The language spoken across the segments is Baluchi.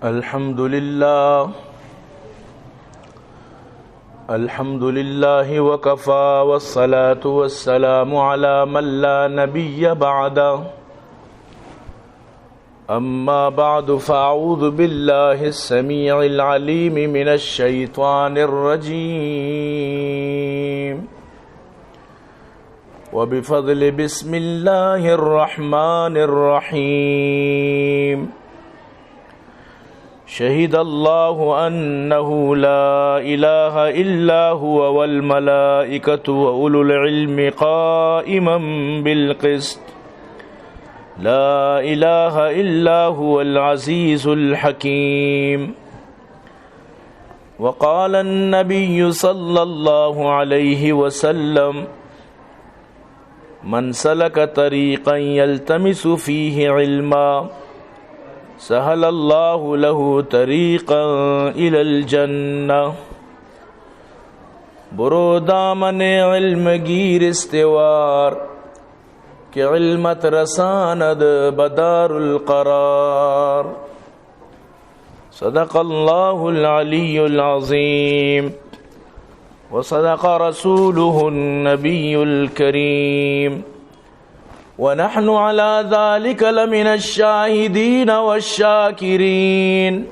الحمد لله. الحمد لله وكفى، والصلاة والسلام على من لا نبي بعده. أما بعد، فأعوذ بالله السميع العليم من الشيطان الرجيم. وبفضل بسم الله الرحمن الرحيم. شهد الله أنه لا إله إلا هو والملائكة وأولو العلم قائما بالقسط. لا إله إلا هو العزيز الحكيم. وقال النبي صلى الله عليه وسلم: من سلك طريقا يلتمس فيه علما سهل الله له طريقا إلى الجنة. برو دامن علم گیر استوار، کہ علمت رساند بدار القرار. صدق الله العلي العظيم، وصدق رسوله النبي الكريم، ونحن على ذلك لمن الشاهدين والشاكرين،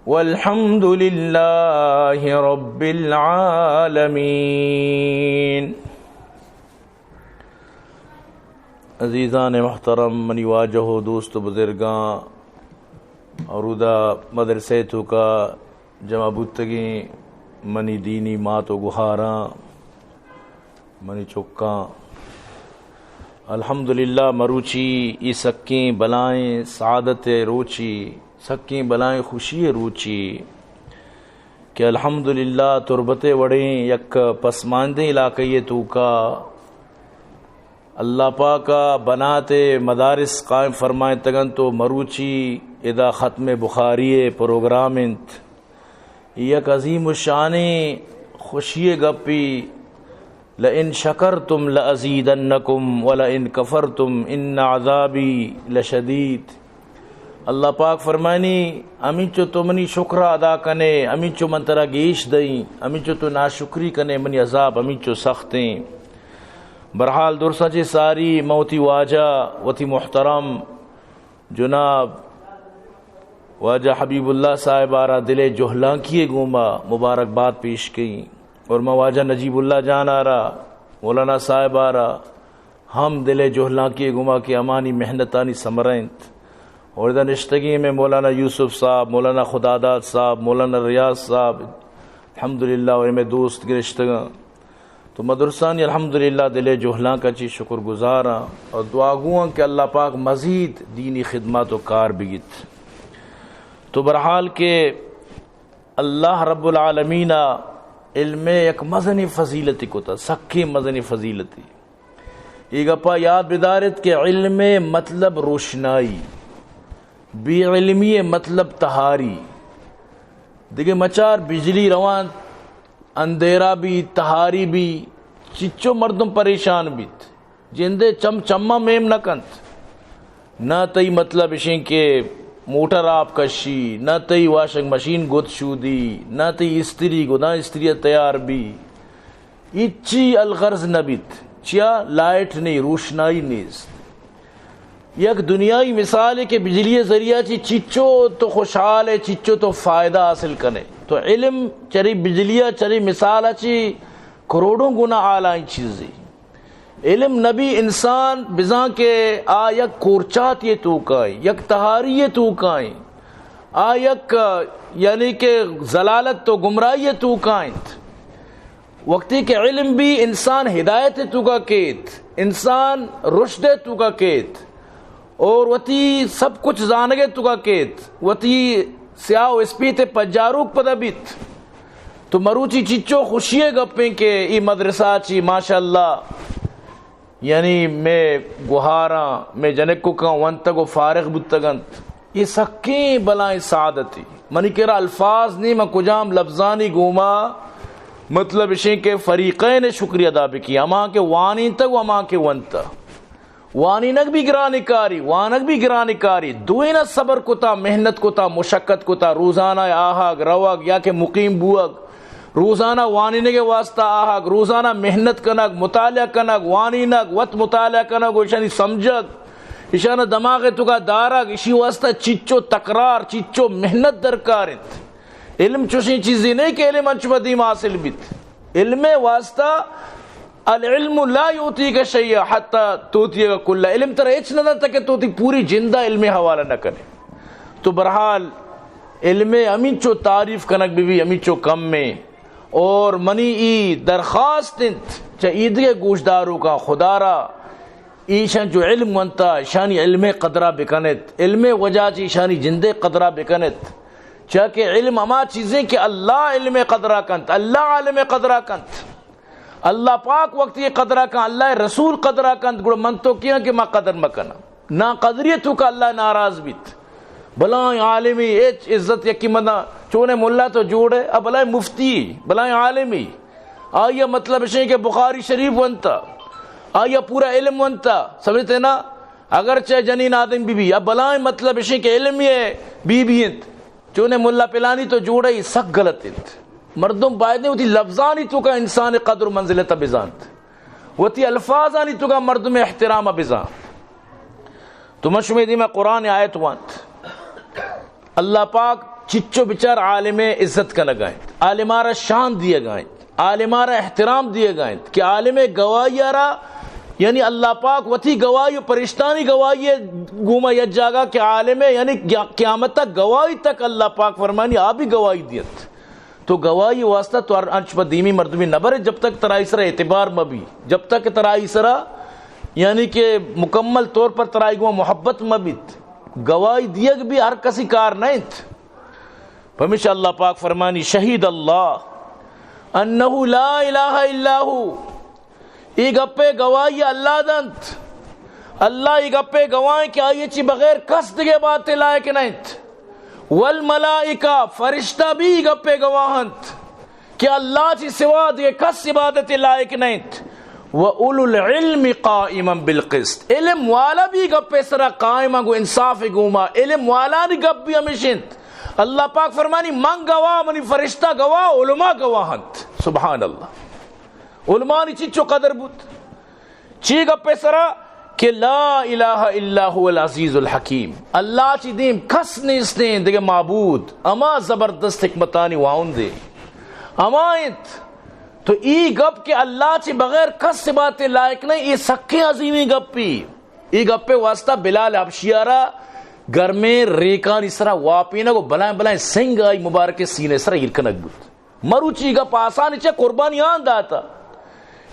والحمد لله رب العالمين. عزیزان محترم، منی واجہ و دوست و بزرگاں، اور ادا مدرسہ توکا جمع بوتگیں منی دینی مات و گہاراں، منی چکاں، الحمدللہ مروچی ای سکیں بلائیں سعادت روچی، سکیں بلائیں خوشی روچی کہ الحمدللہ تربت وڑیں یک پسماندیں علاقہ توکا اللہ پاک ء بنات ء مدارس قائم فرمائینتگ انت و مروچی ادا ختم بخاری ء پروگرام انت۔ یک عظیم الشانیں خوشی ء گپی، لئن شکرتم لازیدنکم ولئن کفرتم ان عذابی لشدید۔ اللہ پاک فرمانی، ہمینچو تو منی شکر ادا کنے، ہمینچو من ترا گیش دئیں، ہمینچو تو ناشکری کنے، منی عذاب ہمینچو سخت ایں۔ بہرحال، درساں چہ ساری من وتی واجہ، وتی محترم جناب واجہ حبیب اللہ صاحب آرا دل جہلانکی گوما مبارکباد پیش کئیں، اور من واجہ نجیب اللہ جان آرا، مولانا صاحب آرا، ہم دل جہلانکی گوما کہ ہمانی محنتانی ثمرہ انت۔ اور ادا نشتگیں میں مولانا یوسف صاحب، مولانا خداداد صاحب، مولانا ریاض صاحب، الحمدللہ، اور میں دوست گرشتگاں۔ تو مدرسانی الحمدللہ دل جہلانک چی شکر گزاراں اور دعا گواں کہ اللہ پاک مزید دینی خدمات و کار بگیت۔ تو بہرحال کہ اللہ رب العالمین علم یک مزنی فضیلتی کتا، سکیں مزنی فضیلتی۔ اے گپا یاد بدارت کہ علم مطلب روشنائی، بے علمی مطلب تہاری۔ دگہ مچار بجلی روان، اندھیرا بی، تہاری بی، چچو مردم پریشان بیت۔ جندے چم چما میم نہ کنت۔ نہ تئی مطلب اشیں کہ موٹر آپ کشی، نہ تئی واشنگ مشین گد شودی، نہ تئی استری گداں استری تیار بی۔ ہچی الغرض نہ بیت۔ چیا؟ لائٹ نہیں، روشنائی نیست۔ یک دنیائی مثال ہے کہ بجلی ذریعہ چی چچو تو خوشحال ہے، چچو تو فائدہ حاصل کنے۔ تو علم چری بجلی چری مثال چی کروڑوں گنا اعلی چیزی۔ علم نبی انسان بزاں کہ آ یک کورچاتی توکائیں، یک تہاری توکائیں، آ یک، یعنی کہ ضلالت و گمراہی توکائیں۔ وقتی کہ علم بی انسان ہدایت توکا کیت، انسان رشد توکا کیت، اور وتی سب کچھ زانگ توکا کیت، وتی سیاہ و اسپیت پجاروک پدا بیت۔ تو مروچی چچو خوشی گپیں کہ ای مدرسہ چی ماشاءاللہ، یعنی میں گوہاراں، میں جنکوکاں ونتگ و فارغ بوتگ انت۔ یہ سکیں بلائیں سعادتی۔ منی کرا الفاظ نہیں، من کجام لفظانی گوما مطلب اشیں کہ فریقین شکریہ ادا بکی، ہما کہ وانینتگ و ہما کہ ونتہ۔ وانینگ بھی گران کاری، وانگ بھی گران کاری، دوئینا صبر کتا، محنت کتا، مشقت کتا، روزانہ آہگ، روگ یا کہ مقیم بوگ، روزانہ وانینگ واسطہ آہگ، روزانہ محنت کنگ، مطالعہ کنگ، وانینگ، وت مطالعہ کنگ و اشانی سمجھگ، اشانہ دماغ توکا دارگ، اشی واسطہ چچو تکرار، چچو محنت درکار انت۔ علم چوشیں چیزے نہیں کہ علم انچ پہ دیم حاصل بیت۔ علم واسطہ العلم لا یؤتیک شیئا حتی تؤتیک کلہ۔ علم ترا ہچ نہ دنت کہ تو وتی پوری جندا علم حوالہ نہ کنے۔ تو بہرحال علم ہمینچو تعریف کنگ بہ بی، ہمینچو کم میں۔ اور منی ای درخواست انت چہ ایدگہ گوشداروکاں، خدا را ایشاں جو علم ونتا، ایشانی علم قدرہ بکنت، علم وجہ چہ ایشانی جندے قدرہ بکنت۔ چیا کہ علم ہما چیزیں کہ اللہ علم قدرہ کنت، اللہ عالم قدرہ کنت۔ اللہ پاک وقتی قدرہ کن، اللہ رسول قدرہ کنت، گڑا من تو کیاں کہ ما قدر مکناں؟ نا، قدریت توکا اللہ ناراض بیت۔ بلائیں عالمی ہچ عزت یکی مداں، چونے ملا تو جوڑے، اب بلائیں مفتی، بلائیں عالمی۔ آئی مطلب اشیں کہ بخاری شریف ونتا، آئی پورا علم ونتا، سمجھتے نا؟ اگرچہ جنین آدم بی بی، اب بلائیں مطلب اشیں کہ علم یہ بی بی انت۔ چونے ملا پلانی تو جوڑے، سک غلط انت۔ مردم باید وتی لفظانی توکا انسان قدر و منزلت بزانت، وتی الفاظانی توکا مردم احترام بزانت۔ تو من شمے دیما قرآن آیت وانت۔ اللہ پاک چچو بچار عالم عزت کنگا انت، عالمارا شان دیگا انت، عالمارا احترام دیگا انت کہ عالم گواہی را، یعنی اللہ پاک وتی گواہی و پرشتانی گواہی گوما یک جاگہ کہ عالم، یعنی قیا-، قیامت تک گواہی تک اللہ پاک فرمانی آ بھی گواہی دیت۔ تو گواہی واسطہ تو ہر انچ پہ دیمی مردمی نہ برے جب تک ترائی سرا اعتبار مہ بی، جب تک ترائی سرا یعنی کہ مکمل طور پر ترائی گوما محبت مہ بیت۔ گواہی دیگ بھی ہر کسی کار نہ انت۔ پمیشا اللہ پاک فرمانی، شہد اللہ انہ لا الہ الا ہو۔ ای گپے گواہی اللہ دنت۔ اللہ ای گپے گواہ کہ آئی چی بغیر کس دگہ عبادت لائق نہ انت۔ والملائکہ، فرشتہ بھی ای گپے گواہ انت کہ اللہ چی سوا دگہ کس عبادت لائق نہ انت۔ و اولو العلم قائما بالقسط، علم والا بھی گپے سرا قائم گو انصاف گوما۔ علم والانی گپ بھی ہمیش انت۔ اللہ پاک فرمانی، من گواہ، منی فرشتہ گواہ، علماء گواہ انت۔ سبحان اللہ۔ علمانی چچو قدر بوت۔ چی گپے سرا کہ لا الہ الا هو العزیز الحکیم، اللہ چی دیم کس نیستیں دگہ معبود، اما زبردست حکمتانی واہندے اما انت۔ تو ای گپ کہ اللہ چی بغیر کس عبادت لائق نہیں، ای سکیں عظیمی گپی۔ ای گپے واسطہ بلال حبشیارا گرمیں ریکانی سرا واپینگ و بلائیں بلائیں سنگ آئی مبارک سینے سرا ایر کنگ بوت۔ مروچی گپ آسانی چہ قربانی آن داتا۔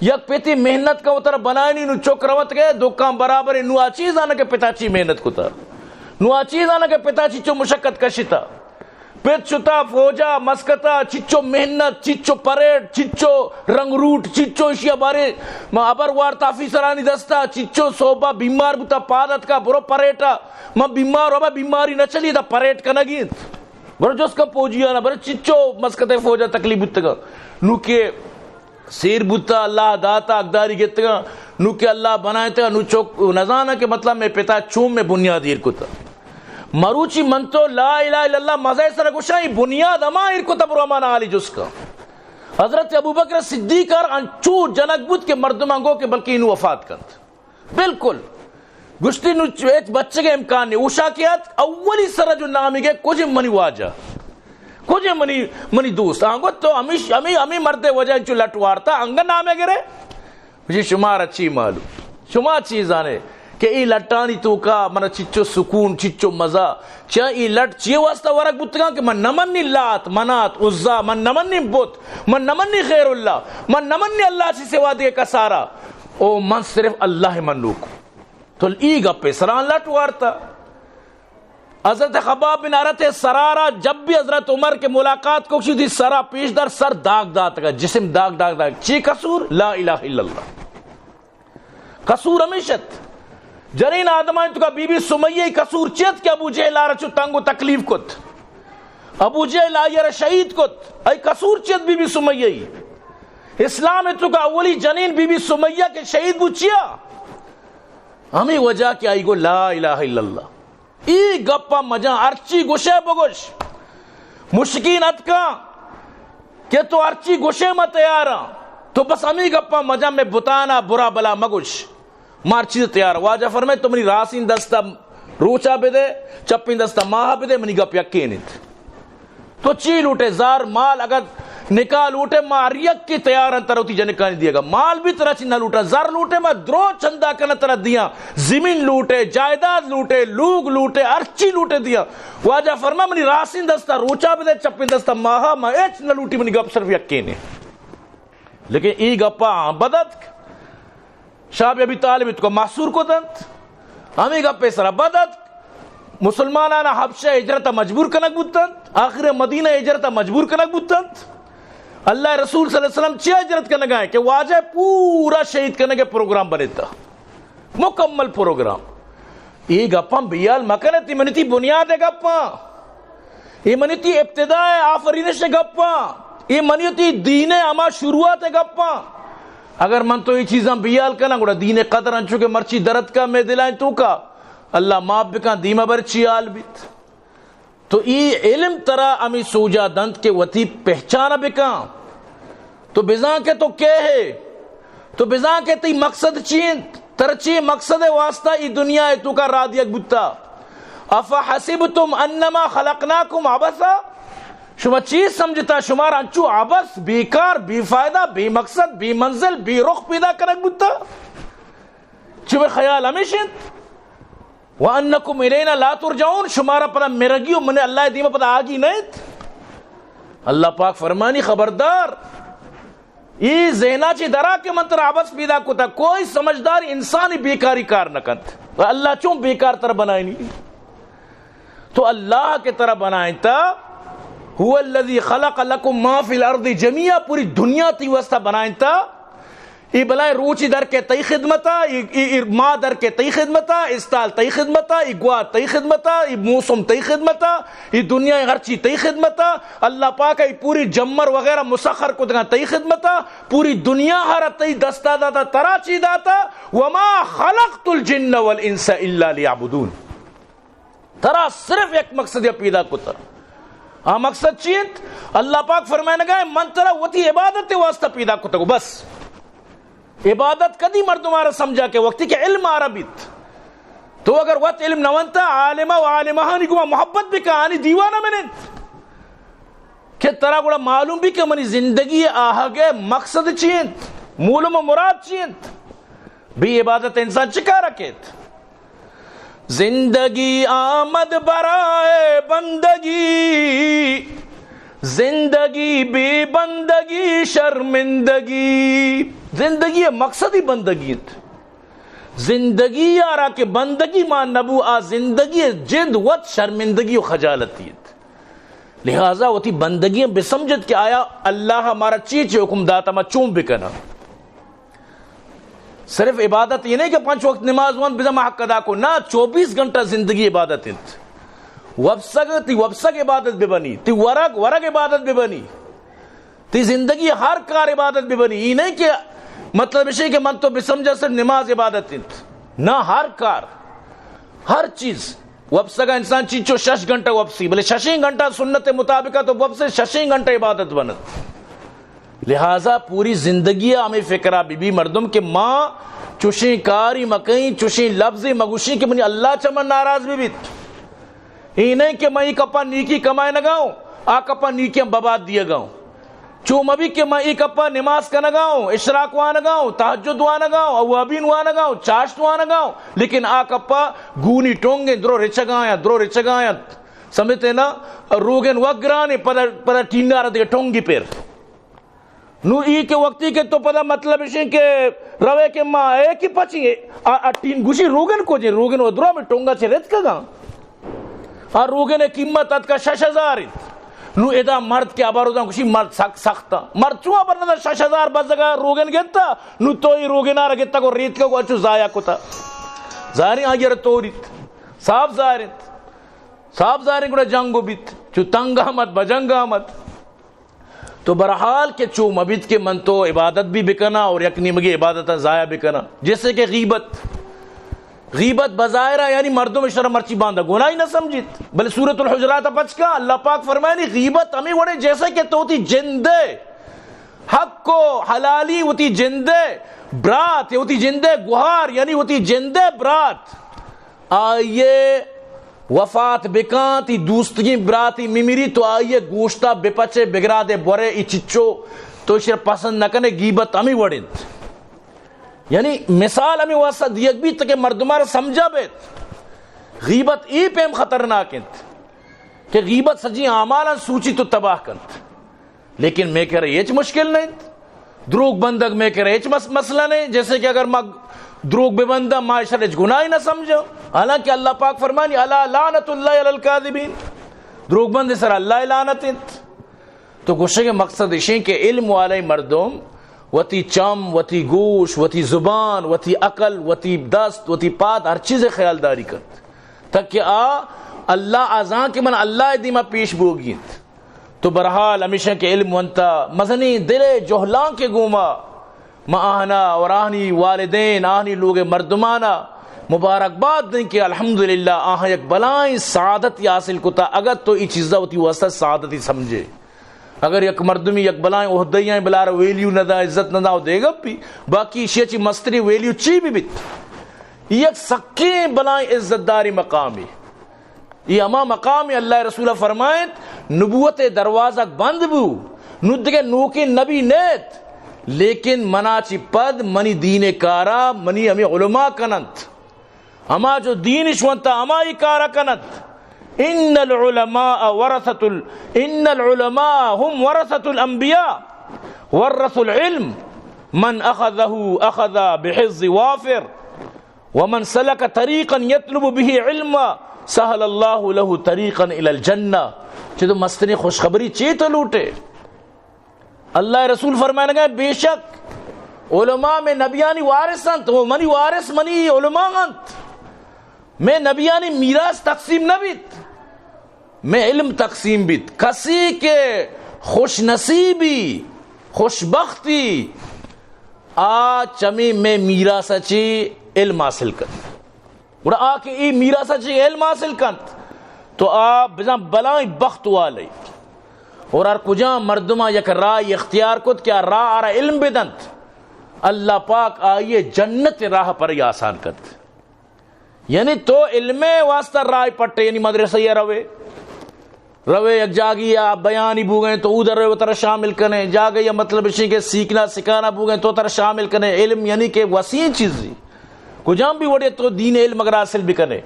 یک پتی محنت کا وتر بنائنی، نو چک روت گئے دکان برابر، نو آ چیز آنا کہ پتا چی محنت کتا، نو آ چیز آنا کہ پتا چی چو مشقت کشتا۔ پت شتا فوجا مسکتا، چچو محنت، چچو پریڈ، چچو رنگ روٹ، چچو اشیا بارے ما ابر وارتا آفیسرانی دستا، چچو صوبہ بیمار بوتا، پاد اتکا برو پریٹا، ما بیمار ہو، بیماری نہ چلی دا پریٹ کنگی انت۔ برو جست کن پوجیانا، برو چچو مسکت فوجا تکلیف بوتگا۔ نو کہ سیر بوتا، اللہ داتا، اقداری گتگا، نو کہ اللہ بنائتگا، نو چوک نزانا کہ مطلب میں پتا چون میں بنیاد ایر کتا۔ مروچی من تو لا الہ الا اللہ مزہ سر گوشاں، ای بنیاد ہما ایر کتا، برو ہمانا حالی جست کن۔ حضرت ابوبکر صدیق ار انچو جنگ بوت کہ مردمان گو کہ بلکہ اینو وفات کنت۔ بالکل۔ گوشتی نو چ-، ہچ بچگ امکان نہیں۔ اوشا کہ ات، اولی سر جو نامی گئے، کجے منی واجہ، کجے منی، منی دوست۔ آنگو تو ہمیش، ہمی، ہمی مرد وجہ انچو لٹ وارتا، انگا نامے گرے۔ گوشی، شمارا چی معلوم؟ شما چی زانے کہ ای لٹانی توکا منا چچو سکون، چچو مزہ؟ چیا ای لٹ چی واسطہ ورگ بوتگاں کہ من نمنی لات، منات، عزا، من نمنی بت، من نمنی خیر اللہ، من نمنی اللہ چی سوا دگہ کسارا۔ او من صرف اللہ منوک۔ تو ای گپے سران لٹ وارتا۔ حضرت خباب بن ارت سرارا جب بھی حضرت عمر کے ملاقات کو کسی سرا پیش در سر داغ داتگا، جسم داغ داغ داغ۔ چی قصور؟ لا الہ الا اللہ۔ قصور ہمیش ات۔ جنین آدمانی توکا بی بی سمیہ ای قصور چی ات کہ ابو جہل آرا چو تنگ و تکلیف کت؟ ابو جہل آئی را شہید کت۔ ای قصور چی ات بی بی سمیہ ای؟ اسلام توکا اولی جنین بی بی سمیہ کہ شہید بو چیا؟ ہمے وجہ کہ آئی گو لا الہ الا اللہ۔ ای گپا مجاں، ہرچی گوشے بگوش۔ مشکین اتکاں کہ تو ہرچی گوشے ما تیاراں، تو بس ہمے گپا مجاں، مئے بتانا برا بلا مگوش۔ ما ہر چیز تیار۔ واجہ فرمائے، تو منی راسین دستا روچا بدے، چپین دستا ماہا بدے، منی گپ یکین انت۔ تو چی لوٹے؟ زر، مال، اگر نکاح لوٹے، ما ہر یک کے تیار انت ترا وتی جنکانی دیگا۔ مال بھی ترا چی نہ لوٹا، زر لوٹے، ما درو چندہ کناں ترا دیاں۔ زمین لوٹے، جائیداد لوٹے، لوگ لوٹے، ہر چی لوٹے دیاں۔ واجہ فرما، منی راسین دستا روچا بدے، چپین دستا ماہا، ما ہچ نہ لوٹی، منی گپ صرف یکینے۔ لیکن ای گپا آں بد اتک۔ شاہ ابی طالب اتکو محصور کتنت۔ ہمے گپے سرا بد اتک۔ مسلمانانا حبشہ ہجرت مجبور کنگ بوتنت۔ آخر مدینہ ہجرت مجبور کنگ بوتنت۔ اللہ رسول صلی اللہ علیہ وسلم چیا ہجرت کنگا ہے کہ واجہ پورا شہید کنگ پروگرام بنیتا۔ مکمل پروگرام۔ اے گپاں بیال مکن، تی منی تی بنیاد گپاں۔ اے منی تی ابتداء آفرینش گپاں۔ اے منی تی دین ہما شروعات گپاں۔ اگر من تو اے چیزاں بیال کناں، گڑا دین قدر انچو کہ مرچی درت کا میں دلائیں تو کا، اللہ معاف بکن، دیما بر چی حال بیت۔ تو ای علم ترا ہمے سوجا دنت کہ وتی پہچان بکن۔ تو بزاں کہ تو کئے ہے، تو بزاں کہ تئی مقصد چی انت، ترا چی مقصد واسطہ ای دنیا توکا راہ دیگ بوتا۔ افحسبتم انما خلقناکم عبثا، شما چی سمجھتا شمارا انچو عبث، بیکار، بے فائدہ، بے مقصد، بے منزل، بے رخ پیدا کنگ بوتا؟ شمے خیال ہمیش انت؟ وانکم الینا لا ترجعون، شمارا پدا مرگی و من اللہ دیما پدا آگی نہ انت۔ اللہ پاک فرمانی، خبردار، ای ذہنا چی درا کہ من ترا عبث پیدا کتا، کوئی سمجھدار انسانی بیکاری کار نہ کنت۔ و اللہ چون بیکار ترا بنائنی؟ تو اللہ کہ ترا بنائنتا، هو الذی خلق لکم ما فی الارض جمیعا، پوری دنیا تی واسطہ بنائنتا۔ ای بلائیں روچی در کے تئی خدمتا، ای، ای، ای ماہ در کے تئی خدمتا، استال تئی خدمتا، ای گوات تئی خدمتا، ای موسم تئی خدمتا، ای دنیا ہرچی تئی خدمتا۔ اللہ پاک ای پوری جمر وغیرہ مسخر کتگاں تئی خدمتا۔ پوری دنیا ہر تئی دستا داتا، ترا چی داتا؟ وما خلقت الجن والانس الا لیعبدون۔ ترا صرف یک مقصد یا پیدا کتا۔ آ مقصد چی انت؟ اللہ پاک فرمائنگا ہے، من ترا وتی عبادت واسطہ پیدا کتا کو بس۔ عبادت کدی مردم آرا سمجھا کہ وقتی کہ علم آرا بیت۔ تو اگر وت علم نہ ونتا، عالمہ و عالمہانی گما محبت بکا، آنی دیوانہ من انت۔ کہ ترا گڑا معلوم بی کہ منی زندگی آہگ مقصد چی انت، مولم و مراد چی انت۔ بے عبادت انسان چی کارا کیت؟ زندگی آمد برائے بندگی، زندگی بے بندگی شرمندگی۔ زندگی مقصد ہی بندگی انت۔ زندگی آرا کہ بندگی مان نبو، آ زندگی جند وت شرمندگی و خجالتی انت۔ لہذا وتی بندگی بسمجھت کہ آیا اللہ مارا چی چی حکم داتا، ما چون بکناں۔ صرف عبادت یہ نہیں کہ پنچ وقت نماز وانت بزاں ما حق ادا کو، نہ، چوبیس گھنٹہ زندگی عبادت انت۔ وپسگ، تی وپسگ عبادت ببنی، تی ورگ، ورگ عبادت ببنی، تی زندگی ہر کار عبادت ببنی۔ ای نہیں کہ مطلب اشی کہ من تو بسمجھا صرف نماز عبادت انت، نہ، ہر کار، ہر چیز۔ وپسگا انسان چینچو شش گھنٹہ وپسی، بلے ششیں گھنٹہ سنت مطابقہ تو وپسے، ششیں گھنٹہ عبادت بنت۔ لہذا پوری زندگی ہمیں فکرہ بی بی مردم کہ ما چوشیں کاری مکئیں، چوشیں لفظی مگوشیں کہ منی اللہ چہ من ناراض بی بیت۔ اے نہ کہ من ای کپا نیکی کمائے نگاؤں، آ کپا نیکیاں بباد دیگاؤں۔ چو مبی کہ من ای کپا نماز کنگاؤں، اشراق وانگاؤں، تہجد وانگاؤں، اوابین وانگاؤں، چاشت وانگاؤں، لیکن آ کپا گونی ٹونگیں درو رچگایاں، درو رچگایاں۔ سمجھتے نا؟ روگن وگرانے پدا، پدا ٹینگارا دیگہ ٹونگی پیر۔ نو ای کہ وقتی کہ تو پدا مطلب اشیں کہ روے کہ ما اے کہ پچی آ، آ ٹین گوشی روگن کو جے، روگن و درو میں ٹونگا چے رت کگا۔ آ روگن قیمت اتکا شش ہزار انت۔ نو ادا مرد کہ ابر اداں گوشی مرد سک سخت۔ مرد چون ابر ندا شش ہزار بزگا روگن گتا، نو تو ای روگن آر گتا کو ریت کو اچو ضائع کتا۔ ظاہریں آگیر توریت۔ صاف ظاہر انت۔ صاف ظاہریں گڑا جنگو بیت۔ چو تنگ آمد بجنگ آمد۔ تو بہرحال کہ چو مبیت کہ من تو عبادت بھی بکنا اور یک نیمگی عبادت ضائع بکنا، جیسے کہ غیبت۔ غیبت بظاہرا یعنی مردم اشرا مرچی باندا گناہی نہ سمجھیت، بلے سورۃ الحجرات پچ کا اللہ پاک فرمائنی، غیبت ہمیں وڑے جیسے کہ تو وتی جندے حق و حلالی، وتی جندے برات، وتی جندے گوہار، یعنی وتی جندے برات، آئیے وفات بکاں، تی دوستگیں براتی ممیری، تو آئیے گوشتا بپچے، بگرادے، بورے، ای چچو تو اشرا پسند نہ کنے، غیبت ہمیں وڑ انت۔ یعنی مثال ہمیں واسطہ دیگ بیت کہ مردمار سمجھا بیت، غیبت ای پیم خطرناک انت کہ غیبت سجی اعمالاں سوچی تو تباہ کنت۔ لیکن میں کرے ہچ مشکل نہ انت۔ دروگ بندگ میں کرے ہچ مس-، مسئلہ نہیں، جیسے کہ اگر ما دروگ ببنداں، ما اشرا ہچ گناہی نہ سمجھاں۔ حالانکہ اللہ پاک فرمانی، الا لعنت اللہ علی الکاذبین، دروگ بندے سر اللہ لعنت انت۔ تو گوشگ مقصد اشیں کہ علم والے مردم وتی چم، وتی گوش، وتی زبان، وتی عقل، وتی دست، وتی پاد، ہر چیز خیال داری کنت، تاکہ آ اللہ آزان کہ من اللہ دیما پیش بوگی انت۔ تو بہرحال ہمیشہ کہ علم ونتا مزنیں دل جہلان کے گوما ما آہنا اور آہنی والدین، آہنی لوگ مردمانا مبارکباد دیں کہ الحمدللہ آہاں یک بلائیں سعادت حاصل کتا۔ اگر تو ای چیزا وتی واسطہ سعادتی سمجھے، اگر یک مردمی یک بلائیں عہدہ یا بلار ویلیو نہ دا، عزت نہ دا، و دیگا بھی، باقی اشیا چی مستری ویلیو چی بھی بیت، یک سکیں بلائیں عزت داری مقامی۔ ای ہما مقام اللہ رسول فرمائنت، نبوت دروازگ بند بو، نو دگہ نوکیں نبی نیت، لیکن منا چی پد منی دین کارا منی ہمیں علماء کننت۔ ہما جو دین شونتا ہما ای کارا کننت۔ ان العلماء ورثۃ ال-، ان العلماء هم ورثۃ الانبیاء، ورثوا العلم، من اخذه اخذ بحظ وافر، ومن سلک طریقا یطلب به علما سهل الله له طریقا الی الجنہ۔ چہ تو مستریں خوشخبری چی تو لوٹے؟ اللہ رسول فرمائنگا، بے شک علماء میں نبیانی وارث انت، وہ منی وارث منی علماء انت۔ میں نبیانی میراث تقسیم نہ بیت۔ میں علم تقسیم بیت۔ کسی کہ خوش نصیبی، خوشبختی، آ چمی میں میراث چی علم حاصل کنت۔ گڑا آ کہ ای میراث چی علم حاصل کنت، تو آ بزاں بلائیں بخت والے۔ اور ہر کجام مردماں یک راہ اختیار کت کہ آ راہ آرا علم بدنت، اللہ پاک آئیے جنت راہ پر آسان کنت۔ یعنی تو علم واسطہ راہ پٹے، یعنی مدرسہ یا روے، روے یک جاگی یا بیانی بوگئے تو ادھر روے ترا شامل کنے، جاگہ یا مطلب اشی کہ سیکھنا سکھانا بوگئے تو ترا شامل کنے۔ علم یعنی کہ وسیع چیزی، کجام بھی وڑے تو دین علم اگر حاصل بکنے،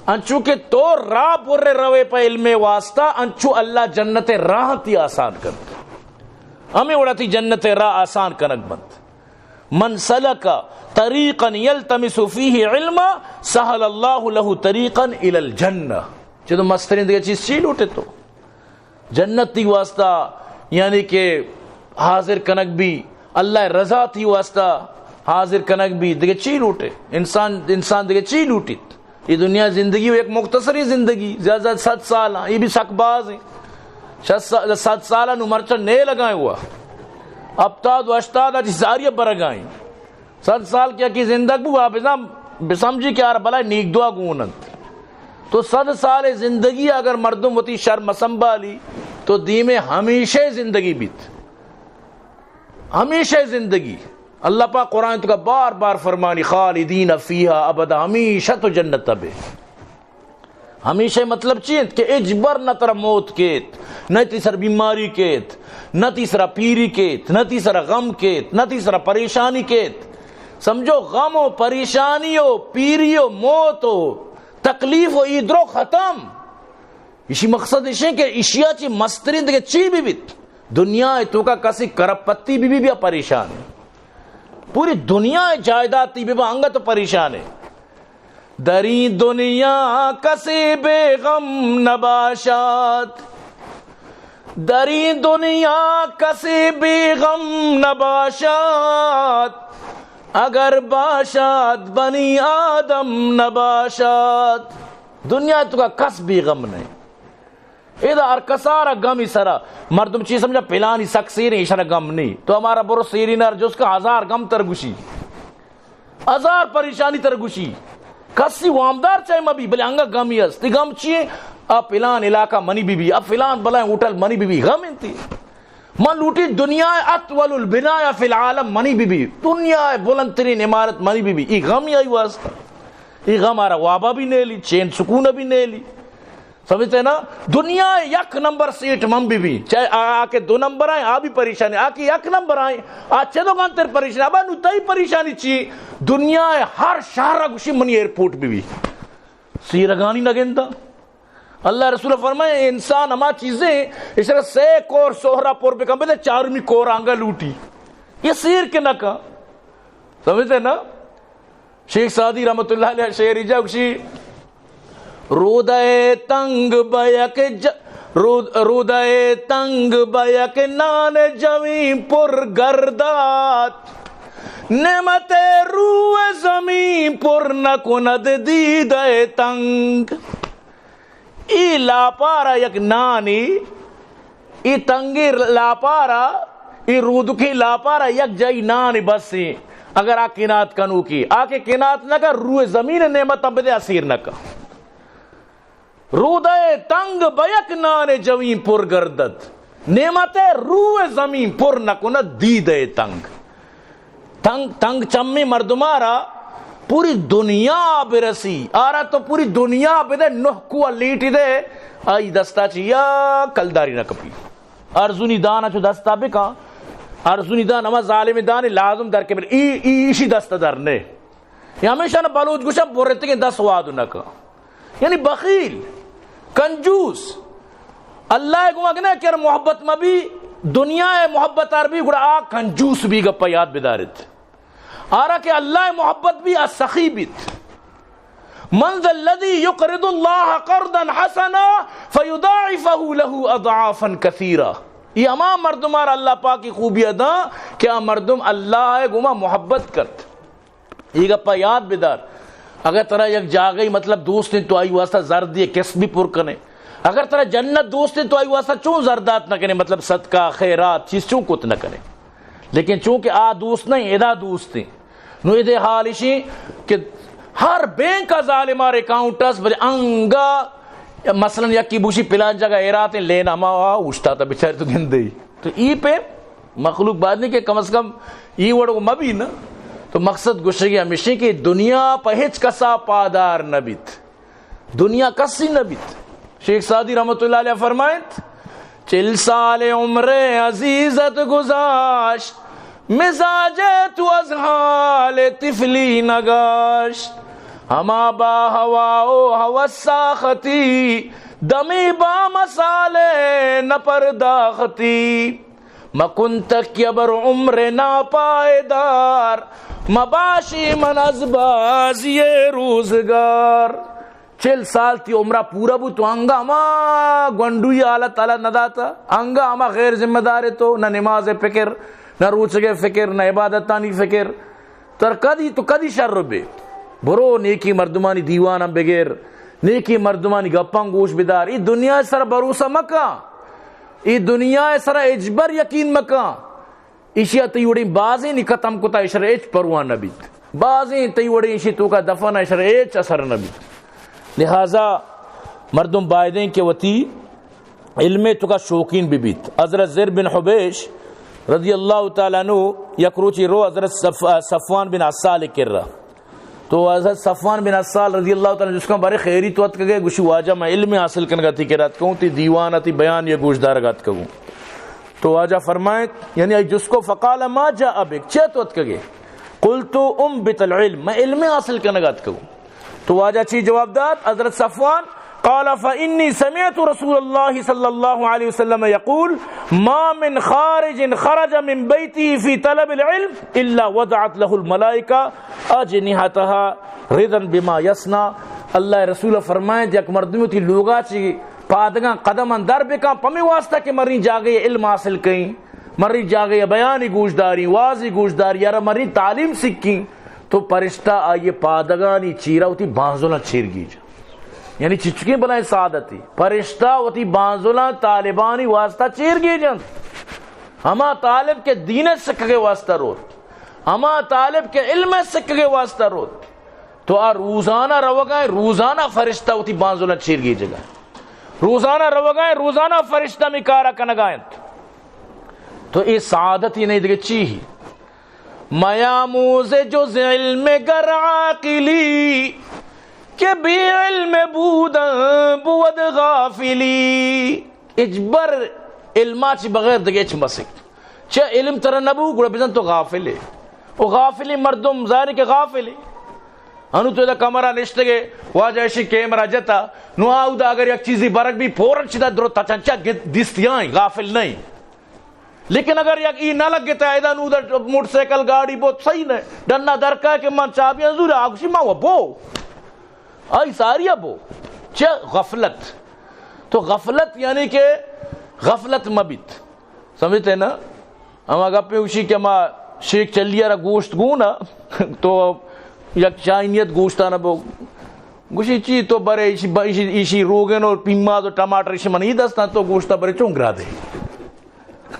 انچو کہ تو راہ پر روے پہ علم واسطہ، انچو اللہ جنت راہ تی آسان کن، ہمیں وڑا تی جنت راہ آسان کنگ بنت۔ من سلک طریقا یلتمس فیہ علما سہل اللہ لہ طریقا الی الجنہ۔ چہ تو مسترین دیگہ چیز چی لوٹے تو؟ جنت تی واسطہ یعنی کہ حاضر کنگ بی، اللہ رضا تی واسطہ حاضر کنگ بی، دیگہ چی لوٹے؟ انسان، انسان دیگہ چی لوٹیت؟ یہ دنیا زندگی و یک مختصری زندگی، زیادہ زیادہ صد سال ہیں، یہ بھی سک باز ہیں۔ شست سا-، صد سال نو مرچا نئے لگائیں ہوا۔ ہفتاد و ہشتاد اچ ساری برگائیں۔ صد سال کہ یکی زندگ بو، آ بزاں بسمجھی کہ آر بلائے نیک دعا گون انت۔ تو صد سال زندگی اگر مردم وتی شر مسنبالی، تو دیمے ہمیشہ زندگی بیت۔ ہمیشہ زندگی۔ اللہ پاک قرآن تو کا بار بار فرمانی، خالدین فیہا ابدا، ہمیشہ تو جنت بے۔ ہمیشہ مطلب چی انت کہ اجبر نہ ترا موت کیت، نہ تی سر بیماری کیت، نہ تی سرا پیری کیت، نہ تی سرا غم کیت، نہ تی سرا پریشانی کیت۔ سمجھو، غم و پریشانی و پیری و موت و تکلیف و ایدرو ختم۔ اسی مقصد اشیں کہ اشیا چی مسترین دیگہ چی بھی بیت، دنیا توکا کسی کرپتی بھی، بھی بیا پریشان۔ پوری دنیا جائیداد تی بھی با انگت پریشان ہے۔ در این دنیا کسی بے غم نباشد، در این دنیا کسی بے غم نباشد، اگر باشد بنی آدم نباشد۔ دنیا توکا کس بے غم نہیں۔ ادا ہر کسارا غمی سرا۔ مردم چی سمجھا؟ پلانی سک سیریں، ایشرا غم نہیں۔ تو ہمارا برو سیرین ار جس کا ہزار غم تر گشی، ہزار پریشانی تر گشی۔ کسی وامدار چاہے مہ بی، بلے انگا گمی است۔ ای گم چی ایں؟ آ فلان علاقہ منی بی بی، آ فلان بلائیں ہوٹل منی بی بی، غم انتی۔ من لوٹی دنیا اطول البناء فی العالم منی بی بی، دنیا بلندترین عمارت منی بی بی۔ ای غم آئی واسطہ، ای غم آرا وابا بھی نیلی، چین سکون بھی نیلی۔ سمجھتے نا؟ دنیا یک نمبر سیٹ من بی بی، چاہے آ، آ کہ دو نمبر آئیں، آ بھی پریشانی، آ کہ یک نمبر آئیں، آ چہ دو گنتر پریشانی۔ ابا نو تئی پریشانی چی؟ دنیا ہر شہر گوشی منی ایئرپورٹ بی بی۔ سیرگانی نہ گنداں۔ اللہ رسول فرمائے، انسان ہما چیزیں، اشرا سے کور سہرا پر بکن بدے، چارمی کور آنگا لوٹی۔ یہ سیر کے نہ کن۔ سمجھتے نا؟ شیخ سعدی رحمت اللہ علیہ شعر جا گوشی، رودئے تنگ بہ یک ج-، رود-، رودئے تنگ بہ یک نان جویں پر گردات، نعمت روئے زمین پر نکند دیدئے تنگ۔ ای لاپارا یک نانی، ای تنگی لاپارا، ای رودکی لاپارا یک جائی نانی بس ایں۔ اگر آ کنات کنوکی، آ کہ کنات نہ کن، روئے زمین نعمت بدے اسیر نہ کن۔ رودئے تنگ بہ یک نان جویں پر گردد، نعمت روئے زمین پر نکند دیدئے تنگ۔ تنگ، تنگ چمیں مردمارا پوری دنیا برسی، آرا تو پوری دنیا بدے، نہ کوہ لیٹی دے، آئی دستا چی یا کلداری نہ کپی۔ ارزونی دانا چو دستا بکا، ارزونی دان ہما ظالم دان لازم در کے بر، ای، ای، ایشی دست در نے۔ یا ہمیشہ نہ بلوچ گوشا برتگیں دست واد نہ کا۔ یعنی بخیل، کنجوس۔ اللہ گوں اگنے کہ محبت مبی، دنیا محبت ار بی، گڑا آ کنجوس بی، گپا یاد بدارت۔ آرا کہ اللہ محبت بی، آ سخی بیت۔ من ذا الذي يقرض الله قرضا حسنا فيضاعفه له اضعافا كثيرة۔ یہ ہما مردمار اللہ پاکی خوبی ادا کہ آ مردم اللہ گوما محبت کرت۔ اے گپا یاد بدار، اگر ترا یک جاگہی مطلب دوست انت تو آئی واسطہ زر دیے، کس بھی پر کنے۔ اگر ترا جنت دوست انت تو آئی واسطہ چون زر دات نہ کنے، مطلب صدقہ، خیرات، چیز چون کت نہ کنے۔ لیکن چونکہ آ دوست نہیں، ادا دوست ہیں۔ نو ادے حال اشی کہ ہر بینک کا ظالمار اکاؤنٹ اس، بلے انگا مثلاً یکی بوشی پلان جگہ ایرات ہیں، لین ہما اوشتا تا بیچارے تو گندے۔ تو ای پہ مخلوق بعد نہیں کہ کم از کم ای وڑ کو مبی نا۔ تو مقصد گوشگی ہمیشی کہ دنیا پہ ہچ کسا پادار نبیت، دنیا کسی نبیت۔ شیخ سعدی رحمت اللہ علیہ فرمائیت، چل سال عمر عزیزت گذاشت، مزاج تو از حال طفلی نگشت۔ ہما با ہوا و ہوس ساختی، دمی با مسالے نپرداختی۔ مکن تکیہ بر عمر ناپائیدار، مباشی من از بازی روزگار۔ چل سال تی عمرہ پورا بو، تو انگا ہما گونڈوی حالت اللہ نداتا، انگا ہما غیر ذمہ دار تو، نہ نماز فکر، نہ روچگے فکر، نہ عبادتانی فکر۔ تر کدی تو کدی شر بے؟ برو نیکی مردمانی دیوان ہم بگیر، نیکی مردمانی گپاں گوش بدار۔ ای دنیا سر بھروسہ مکا، ای دنیا سر اجبر یقین مکا۔ ایشی ء تئی وڑیں بازیں نی ختم کتا، اشر ہچ پرواہ نہ بیت۔ بازیں تئی وڑیں ایشی توکا دفن ء، اشر ہچ اثر نہ بیت۔ لہذا مردم بایدیں کہ وتی علم توکا شوقین بہ بیت۔ حضرت زر بن حبیش رضی اللہ تعالی عنہ یک روچی رو حضرت صف-، صفوان بن عسال کرا۔ تو حضرت صفوان بن عسال رضی اللہ تعالی عنہ جس کا بارے خیری تو اتکگے، گوشی واجہ میں علم حاصل کنگا تی کرا اتکوں، تی دیوان تی بیان یا گوش دارگا اتکگوں۔ تو واجہ فرمائے، یعنی آئی جس کو فقال ما جاء بك، چے تو اتکگے؟ قلت انبت العلم، میں علم حاصل کنگا اتکگوں۔ تو واجہ چی جواب دات؟ حضرت صفوان، قال فإني سمعت رسول الله صلى الله عليه وسلم يقول، ما من خارج خرج من بيته في طلب العلم إلا وضعت له الملائكة أجنحتها رضا بما يصنع۔ اللہ رسول فرمائیں، یک مردمی تی لوگا چی پادگاں قدماں در بکاں، پمی واسطہ کہ مریں جاگے علم حاصل کئیں، مریں جاگے بیانی گوش داریں، وازی گوش داری، یارا مریں تعلیم سکیں، تو پرشتہ آئی پادگانی چیرا وتی بانزلاں چیر گیج۔ یعنی چچکیں بلائیں سعادتی۔ پرشتہ وتی بانزلاں طالبانی واسطہ چیر گیجنت۔ ہما طالب کہ دین سکگے واسطہ روت، ہما طالب کہ علم سکگے واسطہ روت، تو آ روزانہ روگا ایں، روزانہ فرشتہ وتی بانزلاں چیر گیجگا ایں۔ روزانہ روگا ایں، روزانہ فرشتہ ہمے کارا کنگا انت۔ تو اے سعادت ئی نہیں دگہ چی ہی؟ میاموز جز علم گر عاقلی، که بی علم بودن بود غافلی۔ ہچبر علما چی بغیر دگہ ہچ مسک۔ چہ علم ترا نبو، گڑا بزن تو غافل ئے۔ و غافلیں مردم ظاہر کہ غافل ئے۔ انو تو ادا کمرہ نشتگے، واجہ اشی کیمرہ جتا، نو آودا اگر یک چیزی برگ بی، فوراً چدا درو تچنچا دیستیاں، غافل نہیں۔ لیکن اگر یک ای نہ لگتا، ادا نو دا موٹر سائیکل گاڑی بوت صحیح نہ، ڈنا درکا کہ من چابیاں زورا، آگوشی ما و بو۔ آئی ساریا بو۔ چہ غفلت۔ تو غفلت یعنی کہ غفلت مبیت۔ سمجھتے نا؟ ہما گپے گوشی کہ ما شیخ چلی را گوشت گونا تو یک چائنیت گوشتانا بو۔ گوشی چی تو برے ایشی، ایشی، ایشی روگن اور پیماز اور ٹماٹر ایشی منی دستان تو گوشتا برے چون گرا دے۔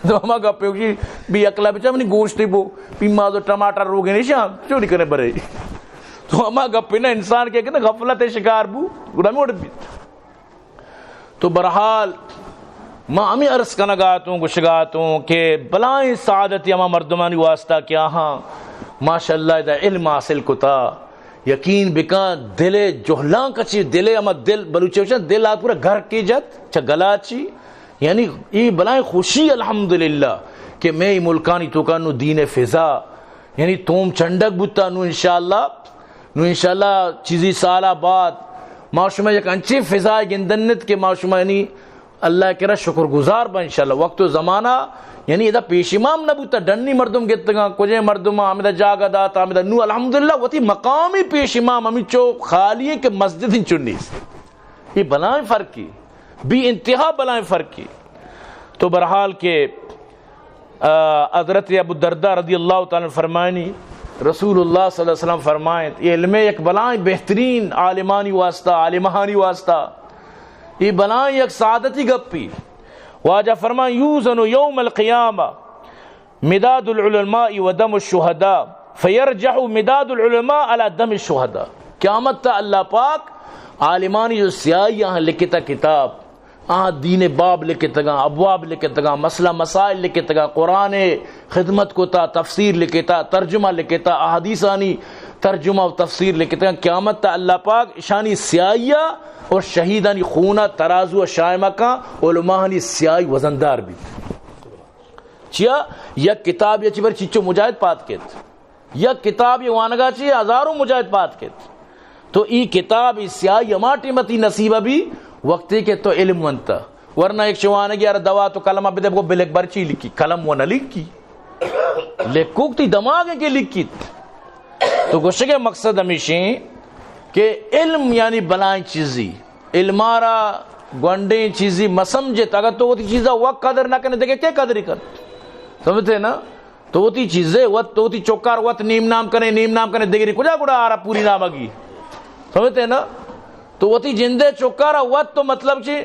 تو ہما گپے گوشی بی اکلا بچا منی گوشتے بو، پیماز و ٹماٹر روگن ایشاں چوری کنے برے۔ تو ہما گپے نا انسان کے کنے غفلت شکار بو، گڑا موڑ بیت۔ تو برحال ما ہمیں عرض کنگاتوں، گشگاتوں کہ بلائیں سعادت ہما مردمانی واسطہ کہ آہاں ماشاءاللہ ادا علم حاصل کتا، یقین بکن دل جہلان کچی، دل ہما دل بلوچی وشن دل آ پورا گھر کی جت چہ گلا چی۔ یعنی ای بلائیں خوشی الحمدللہ کہ میں ای ملکانی توکا نو دین فضا یعنی توم چنڈک بوتا، نو انشاءاللہ، نو انشاءاللہ چیزی سالا بعد ما شما یک انچیں فضا گندنت کہ ما شما یعنی اللہ کرا شکر گزار با انشاءاللہ۔ وقت و زمانہ یعنی ادا پیش امام نہ بوتا، ڈنی مردم گتگاں، کجے مردم ہمدا جاگہ دات، ہمدا نو الحمدللہ وتی مقامی پیش امام ہمیں چو خالی ہیں کہ مسجد انچو نیست۔ یہ بلائیں فرقی، بی انتہا بلائیں فرقی۔ تو برحال کہ، آ، حضرت ابو الدرداء رضی اللہ تعالی عنہ فرمائنی، رسول اللہ صلی اللہ علیہ وسلم فرمائنت، یہ علم یک بلائیں بہترین عالمانی واسطہ، عالمہانی واسطہ، یہ بلائیں یک سعادتی گپی۔ واجہ فرمان، یوزن یوم القیامہ مداد العلماء و دم الشہداء، فیرجح مداد العلماء علی دم الشہداء۔ قیامت تا اللہ پاک عالمانی جو سیاہی آہاں لکھتا کتاب، آہاں دین باب لکھتگاں، ابواب لکھتگاں، مسئلہ مسائل لکھتگاں، قرآن خدمت کتا، تفسیر لکھتا، ترجمہ لکھتا، احادیثانی ترجمہ و تفسیر لکھتگاں۔ قیامت تا اللہ پاک اشانی سیاہیا اور شہیدانی خونا ترازو شائمہ کاں، علماءانی سیاہی وزندار بیت۔ چیا؟ یک کتاب یا چی بر چیچو مجاہد پات کیت۔ یک کتاب یا وانگا چی ہزاروں مجاہد پات کیت۔ تو ای کتاب ای سیاہی ہما ٹیمتی نصیب بی وقتی کہ تو علم ونتا۔ ورنہ ایک شوانگی یار دوا تو قلم بدے بگو بلک برچی لکھی، قلم و نہ لکھی۔ لکھوک تی دماغ ہے کہ لکھیت۔ تو گوشگے مقصد ہمیشیں کہ علم یعنی بلائیں چیزی، علمارا گونڈیں چیزی مسمجھت۔ اگر تو وتی چیزا وقت قدر نہ کنے، دیکھے کہ قدری کن؟ سمجھتے نا؟ تو وتی چیزے وت، تو وتی چوکار وت نیم نام کنے، نیم نام کنے، دگری کجا گڑا آرا پوری نامگی؟ سمجھتے نا؟ تو وتی جندے چوکارا وت تو مطلب چی؟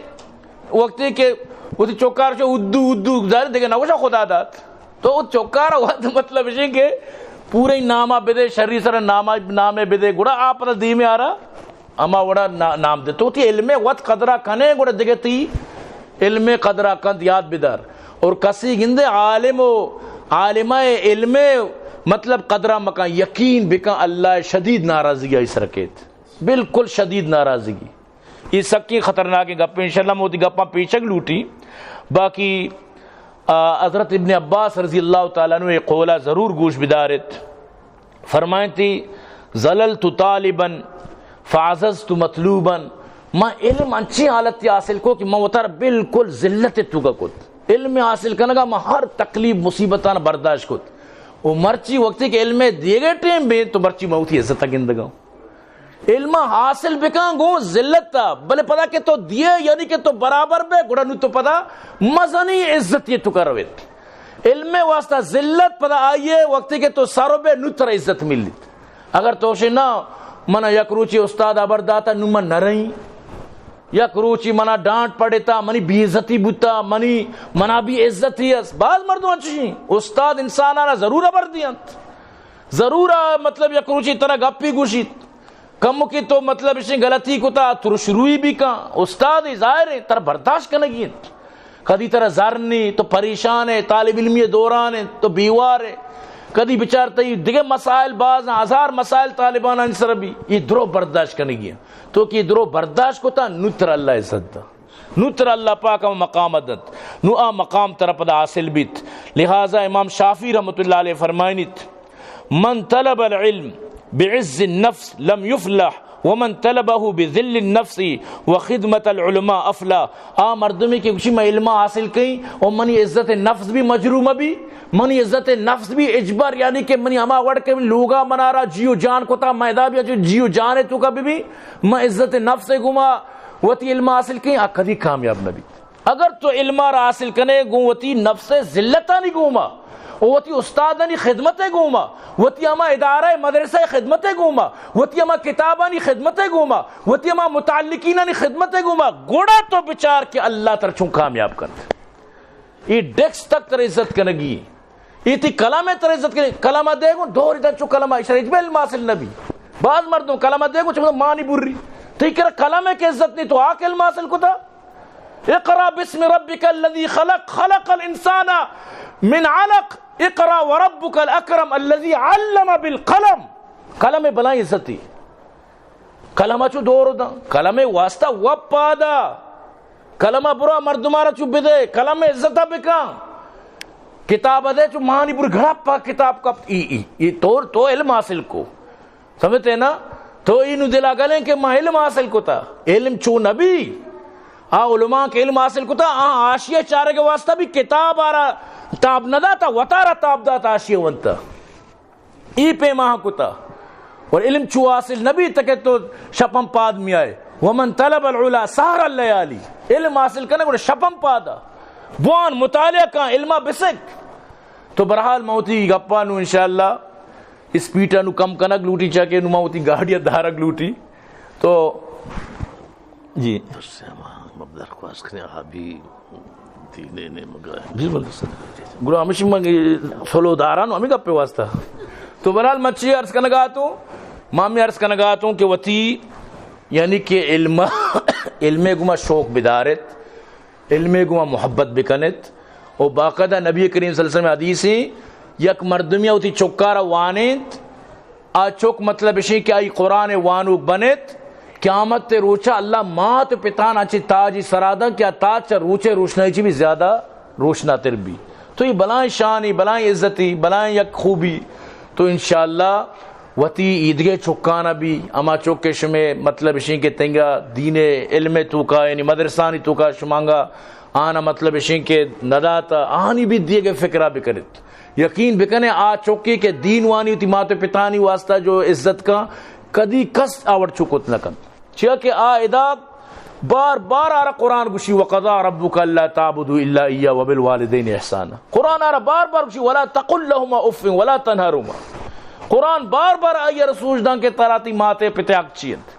وقتی کہ وتی چوکار چو ادو ادو ظاہر دگہ نہ گوشا خدا دات۔ تو چوکارا وت مطلب چی کہ پورے ناما بدے، شری سر ناما، نامے بدے، گڑا آپ دیمے آرا ہما وڑا نا-، نام دے۔ تو وتی علم وت قدرا کنے، گڑا دگہ تی علم قدرا کند یاد بدار۔ اور کسی گندے عالم و عالمہ علم مطلب قدرا مکان، یقین بکن اللہ شدید ناراضگی آئی سر کیت، بالکل شدید ناراضگی۔ یہ سکیں خطرناکیں گپے، انشاءاللہ موتی گپاں پیچگ لوٹی۔ باقی، آ، حضرت ابن عباس رضی اللہ تعالی عنہ یہ قولا ضرور گوش بدارت۔ فرمائنتی، ظللت طالبا فعززت مطلوبا، ما علم انچیں حالت حاصل کو کہ ما وتارا بالکل ذلت توکا کت۔ علم حاصل کنگا ما ہر تکلیف مصیبتان برداشت کت۔ و مرچی وقتی کہ علم دیگے ٹیم بے تو مرچی ما وتی عزت گندگا۔ علم حاصل بکن گوں ذلت تا، بلے پدا کہ تو دیے یعنی کہ تو برابر بے، گڑا نو تو پدا مزنی عزت یہ توکا رویت۔ علم واسطہ ذلت پدا آئیے، وقتی کہ تو سر بے، نو ترا عزت ملیت۔ اگر تو شے نا، منا یک روچی استاد خبر داتا، نو من نہ رہی۔ یک روچی منا ڈانٹ پڑتا، منی بے عزتی بوتا، منی، منا بے عزتی اس۔ بعض مردم انچشیں، استاد انسانانا ضرور خبر دینت۔ ضرور آ، مطلب یک روچی ترا گپی گوشیت۔ کمکے تو مطلب اشیں غلطی کتا، ترش روئی بی کن، استاد ظاہر ہے ترا برداشت کنگی انت۔ کدی ترا زر نی، تو پریشان ہے، طالب علمی دوران ہے، تو بیوار ہے، کدی بچار تئی دگہ مسائل باز ہیں، ہزار مسائل طالبانانی سر بی، یہ درو برداشت کنگی ہیں۔ تو کہ درو برداشت کتا، نو ترا اللہ عزت دا، نو ترا اللہ پاک ہم مقام دنت، نو آ مقام ترا پدا حاصل بیت۔ لہذا امام شافعی رحمت اللہ علیہ فرمائنیت، من طلب العلم بعز النفس لم يفلح ومن طلبه بذل النفس وخدمة العلماء افلح۔ آ مردمی کہ گوشی من علم حاصل کئیں اور منی عزت نفس بھی مجروح مہ بی، منی عزت نفس بھی اجبر، یعنی کہ منی ہما وڑ کہ لوگا منارا جی و جان کتا، من ادا بھی جی و جان توکا بہ بی، من عزت نفس گوما وتی علم حاصل کئیں، آ کدی کامیاب نہ بیت۔ اگر تو علم ء را حاصل کنے گوں وتی نفس ء ذلتانی گوما، و وتی استادانی خدمت ء گوما، وتی ہما ادارہ مدرسہ خدمت ء گوما، وتی ہما کتابانی خدمت ء گوما، وتی ہما متعلقینانی خدمت ء گوما، گڑا تو بچار کہ اللہ تر چون کامیاب کنت۔ اے ڈیکس تک تر عزت کنگی۔ اے تئی قلم ء تر عزت کنگی۔ قلم ء دے گوں ڈور دن چو قلم ء اشرا ہچ علم حاصل نہ بی۔ باز مردم قلم ء دے گوں چو مانی بری۔ تئی کرا قلم ء کہ عزت نہیں تو آ کہ علم حاصل کتا۔ اقرأ باسم ربك الذي خلق، خلق الانسان من علق، اقرأ وربك الاكرم الذي علم بالقلم۔ قلم ء بلائیں عزتی۔ قلم ء چو دور داں، قلم ء واسطہ وپ پادا۔ قلم ء برا مردمارا چو بدے، قلم ء عزت ء بکاں۔ کتاب ء دے چو مانی بر گڑا پا کتاب کپت۔ ای، ای، ای تو، تو علم حاصل کو۔ سمجھتے نا؟ تو اینو دلا گلیں کہ ما علم حاصل کتا۔ علم چو نبی۔ آ علماء کہ علم حاصل کتا، آ حاشیہ چارگ واسطہ بھی کتاب آرا تاب نہ داتا، وتارا تاب داتا حاشیہ ونتا۔ ای پیما کتا۔ اور علم چو حاصل نبی تکے تو شپم پاد میائے۔ ومن طلب العلا سهر الليالي۔ علم حاصل کنے گڑا شپم پادا۔ بوان مطالعہ کن علما بسک۔ تو برحال موتی گپا نو انشاءاللہ اسپیڈ ء نو کم کنگ لوٹی، چا کہ نو ما وتی گاڑی ء دارگ لوٹی۔ تو جی۔ درخواست کنیں، آ بھی دینے نے مگا۔ جی بلے سر۔ گڑا ہمیشی من سلو داران ہمیں گپے واسطہ۔ تو بہرحال من چی عرض کنگا تو، ما ہمیں عرض کنگا تو کہ وتی یعنی کہ علم، علم گما شوق بدارت۔ علمے گوں محبت بکنت۔ و باقاعدہ نبی کریم صلی اللہ علیہ وسلم حدیث ہیں، یک مردمی وتی چکارا وانینت، آ چک مطلب اشیں کہ آئی قرآن وانوک بنت، قیامت روچا اللہ مات پتان اچے تاجی سرادن کہ آ تاج چا روچے روشنائی چی بھی زیادہ روشنا تر بی۔ تو یہ بلائیں شانی، بلائیں عزتی، بلائیں یک خوبی۔ تو انشاءاللہ وتی ایدگہ چکانا بھی، اما چک کہ شمے مطلب اشیں کہ تنگا دین علم توکا، یعنی مدرسانی توکا شمانگا آنا مطلب اشیں کہ نداتا، آنی بھی دیگہ فکرہ بکنت۔ یقین بکنے آ چکے کہ دین وانی وتی مات پتانی واسطہ جو عزت کا، کدی کس آوڑ چکت نہ کن۔ چیا کہ آ ادا بار بار آرا قرآن گوشی، وقضى ربك ألا تعبدوا إلا إياه وبالوالدين إحسانا۔ قرآن آرا بار بار گوشی، ولا تقل لهما أف ولا تنهرهما۔ قرآن بار بار آئی رسوش دان کہ ترا تی ماتے پتے حق چی انت۔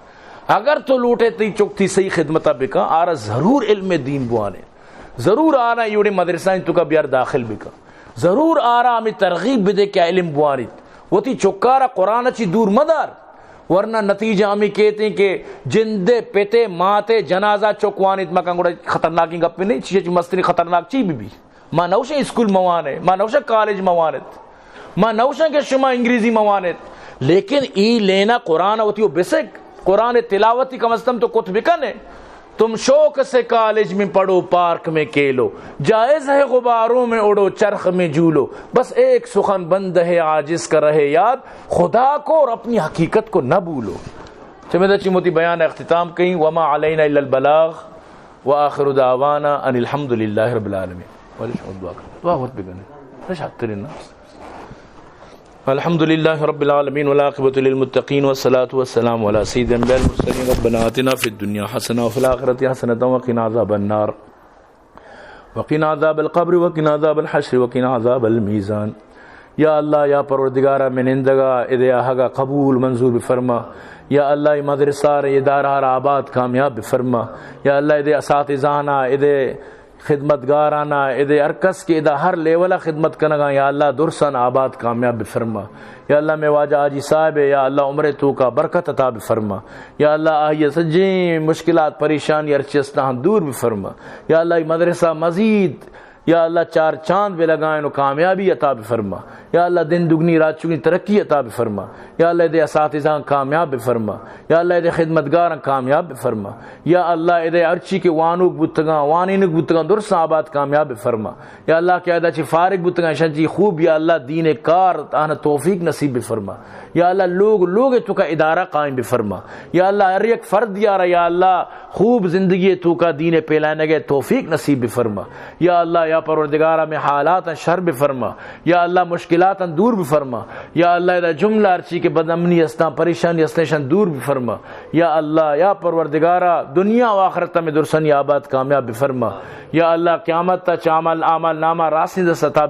اگر تو لوٹے تی چک تی صحیح خدمتا بکا، آرا ضرور علم دین بوانے۔ ضرور آرا ایوڑے مدرسہ انت تو کا بیار داخل بکا۔ ضرور آرا ہمیں ترغیب بدے کہ علم بوانیت۔ وتی چکارا قرآن چی دور مدار۔ ورنہ نتیجہ ہمیں کہتے ہیں کہ جندے پتے ماتے جنازہ چک وانیت مکن، گڑا خطرناکیں گپے نہیں، چیز مستری خطرناک چی بھی بھی۔ ما نوشیں اسکول موانے، ما نوشیں کالج موانت، ما نوشیں کہ شما انگریزی موانت، لیکن ای لینا قرآن وتی و بسک، قرآن تلاوتی کم از کم تو کت بکنے۔ تم شوق سے کالج میں پڑھو، پارک میں کھیلو، جائز ہے غباروں میں اڑو، چرخ میں جھولو، بس ایک سخن بند ہے عاجز کا رہے یاد، خدا کو اور اپنی حقیقت کو نہ بھولو۔ چمیدہ چی موتی بیان اختتام کہیں، وما علینا الا البلاغ، وآخر دعوانا ان الحمد لله رب العالمين۔ وعلیکم الدعاء۔ دعا وقت بگنے۔ نشاترین۔ الحمد لله رب العالمين والعاقبة للمتقين والصلاة والسلام على سيد الأنبياء والمرسلين۔ ربنا آتنا في الدنيا حسنة وفي الآخرة حسنة وقنا عذاب النار۔ وقنا عذاب القبر وقنا عذاب الحشر وقنا عذاب الميزان۔ یا اللہ، یا پروردگارا، من نندگا ادے آہگا قبول منظور بفرما۔ یا اللہ، اے مدرسہ را، ادارہ را آباد کامیاب بفرما۔ یا اللہ، ادے اساتذہانا، ادے خدمتگارانا، ادے ہر کس کہ ادا ہر لیولا خدمت کنگا، یا اللہ درسان آباد کامیاب بفرما۔ یا اللہ مئے واجہ حاجی صاحب، یا اللہ عمر توکا برکت عطا بفرما۔ یا اللہ آئی سجیں مشکلات پریشانی ہرچی استاں دور بفرما۔ یا اللہ ای مدرسہ مزید یا اللہ چار چاند بہ لگائیں و کامیابی عطا بفرما۔ یا اللہ دن دگنی رات چگنی ترقی عطا بفرما۔ یا اللہ ادے اساتذہ کامیاب بفرما۔ یا اللہ ادے خدمتگاراں کامیاب بفرما۔ یا اللہ ادے ہرچی کہ وانوک بوتگاں، وانینک بوتگاں، درساں آباد کامیاب بفرما۔ یا اللہ کہ ادا چی فارغ بوتگاں، اشاں چی خوب یا اللہ دین کار آہاں توفیق نصیب بفرما۔ یا اللہ لوگ لوگ توکا ادارہ قائم بفرما۔ یا اللہ ہر یک فرد یارا یا اللہ خوب زندگی توکا دین پھیلائنگے توفیق نصیب بفرما۔ یا اللہ یا پروردگارا مئے حالاتاں شر بفرما۔ یا اللہ مشکلاتاں دور بفرما۔ یا اللہ ادا جملہ ہرچی کہ بدامنی استاں، پریشانی استاں، اشاں دور بفرما۔ یا اللہ یا پروردگارا دنیا و آخرت مئے درسانی آباد کامیاب بفرما۔ یا اللہ قیامت تا چہ عمل، اعمال نامہ راستیں دست عطا